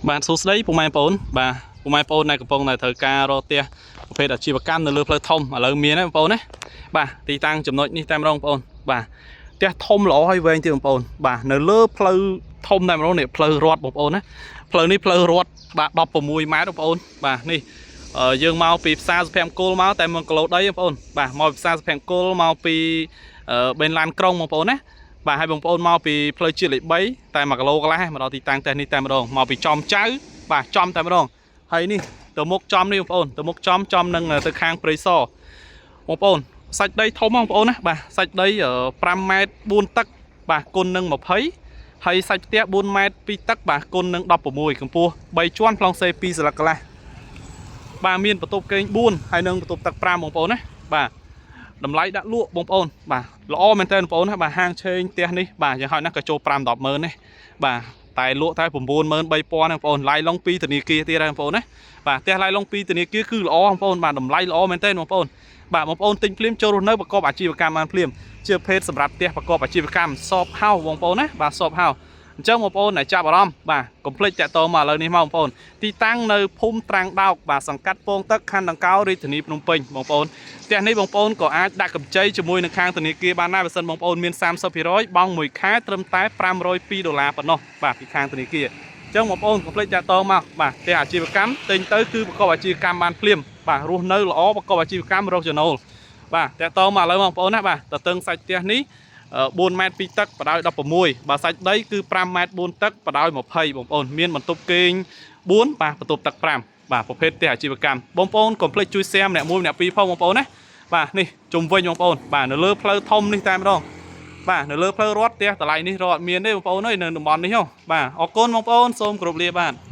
បាទសួស្តីពុកម៉ែបងប្អូនបាទពុកម៉ែបងប្អូនដែលកំពុងតែត្រូវការរកផ្ទះប្រភេទអាជីវកម្មនៅលើផ្លូវធំឥឡូវមានហើយបងប្អូនណាបាទទីតាំងចំណុចនេះតែម្ដងបងប្អូនបាទផ្ទះធំល្អហើយវែងទៀតបងប្អូនបាទនៅលើផ្លូវធំតែម្ដងនេះផ្លូវរត់បងប្អូនណាផ្លូវនេះផ្លូវរត់បាទ16ម៉ែត្របងប្អូនបាទនេះអឺយើងមកពីផ្សារសុភមង្គលមកតែ1គីឡូដីបងប្អូនបាទមកពីផ្សារសុភមង្គលមកពីអឺបេនឡានក្រុងបងប្អូនណា បាទហើយបងប្អូនមកពីផ្លូវជាតិលេខ3តែ1គីឡូកន្លះមកដល់ទីតាំងផ្ទះនេះតែម្ដងមកពីចំចៅបាទចំតែម្ដងហើយនេះទៅមុខចំនេះបងប្អូនទៅមុខចំចំនឹងទៅខាងព្រៃសរបងប្អូនសាច់ដីធំបងប្អូនណាបាទសាច់ដី5ម៉ែត្រ4ទឹកបាទគុណនឹង20ហើយសាច់ផ្ទះ4ម៉ែត្រ2ទឹកបាទគុណនឹង16កម្ពស់3ជាន់ប្លង់សេ2សន្លឹកកន្លះបាទមានបន្ទប់គេង4ហើយនិងបន្ទប់ទឹក5បងប្អូនណាបាទ តម្លៃដាក់លក់បងប្អូនបាទល្អមែនតើបងប្អូនណាបាទហាងឆេងផ្ទះនេះបាទយ៉ាងហោចណាស់ក៏ចូល5 10ម៉ឺននេះបាទតែលក់តែ93000បងប្អូនឡាយឡុងពីធនាគារទៀតហើយបងប្អូនណាបាទផ្ទះឡាយឡុងពីធនាគារគឺល្អបងប្អូនបាទតម្លៃល្អមែនតើបងប្អូនបាទបងប្អូនទិញភ្លាមចូលរស់នៅប្រកបអាជីវកម្មបានភ្លាមជាភេទសម្រាប់ផ្ទះប្រកបអាជីវកម្ម shop house បងប្អូនណាបាទ shop house អញ្ចឹងបងប្អូនដែលចាប់អារម្មណ៍បាទកុំភ្លេចតាក់ទងមកឥឡូវនេះមកបងប្អូនទីតាំងនៅភូមិត្រាំងដោកបាទសង្កាត់ពងទឹកខណ្ឌដង្កោរាជធានីភ្នំពេញបងប្អូនផ្ទះនេះបងប្អូនក៏អាចដាក់កម្ចីជាមួយនឹងខាងធនាគារបានដែរបើសិនបងប្អូនមាន30%បង់មួយខែត្រឹមតែ502ដុល្លារប៉ុណ្ណោះបាទពីខាងធនាគារអញ្ចឹងបងប្អូនកុំភ្លេចតាក់ទងមកបាទផ្ទះអាជីវកម្មទិញទៅគឺប្រកបអាជីវកម្មបានភ្លាមបាទរស់នៅល្អប្រកបអាជីវកម្មរកចំណូលបាទតាក់ទងមកឥឡូវបងប្អូនណាបាទតើតឹងសាច់ផ្ទះនេះ 4ម៉ែត្រ2ទឹកបដោយ16បើសាច់ដីគឺ5ម៉ែត្រ4ទឹកបដោយ20បងប្អូនមានបន្ទប់គេង4បាទបន្ទប់ទឹក5បាទប្រភេទផ្ទះអាជីវកម្មបងប្អូនកុំភ្លេចជួយ share ម្នាក់មួយម្នាក់ពីរផងបងប្អូនណាបាទនេះជុំវិញបងប្អូនបាទនៅលើផ្លូវធំនេះតែម្ដងបាទនៅលើផ្លូវរត់ផ្ទះតម្លៃនេះរត់មានទេបងប្អូនអើយនៅតំបន់នេះហ៎បាទអរគុណបងប្អូនសូមគោរពលាបាទ។